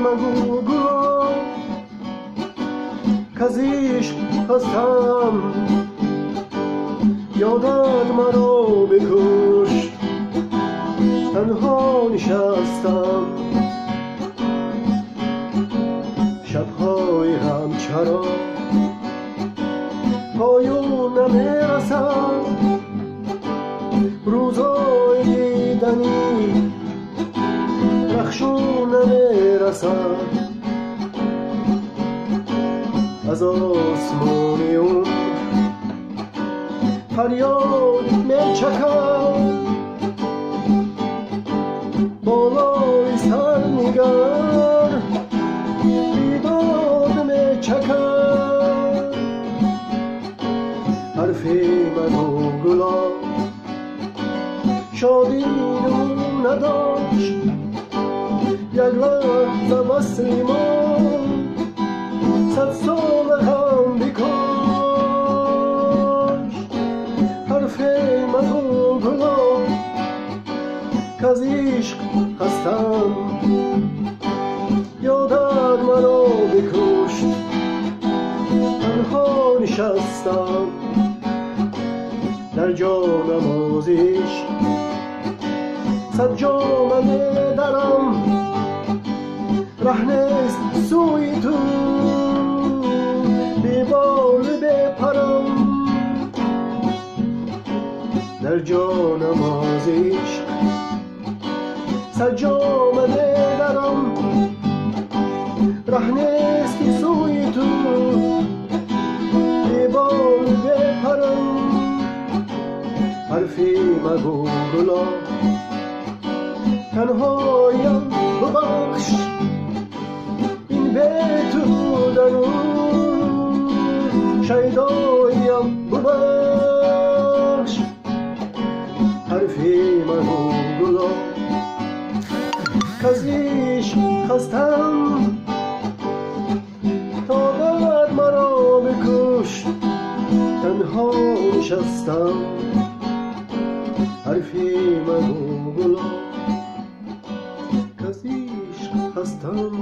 مگو گلا کز عشق خستم، یادت مرا بکشت تنها نشستم. شبهای غم چرا پایان نمیرسد، روزای دیدنی رخشون نمیرسد. از آسمان اون فریاد میچکد، بالای سر نگر بیداد میچکد. حرفی مگو گلا شادی نمو نداشت، یک لحظه وصل ما صد سال غم بکاشت. حرف مگو گلا کز عشق خستم، یادت مرا بکشت تنها نشستم. در جا نماز عشق صد جامه درم، ره نیست سوی تو بی بال بپرم. در جا نماز عشق صد جامه درم، ره نیست سوی تو بی بال بپرم. حرفی مگو گلا تنهایم ببخش، این به تو درون شیدایم ببخش. حرفی مگو گلا کز عشق خستم، تا درد مرا بکشت تنها نشستم. حرفی مگو گلا کز عشق خستم.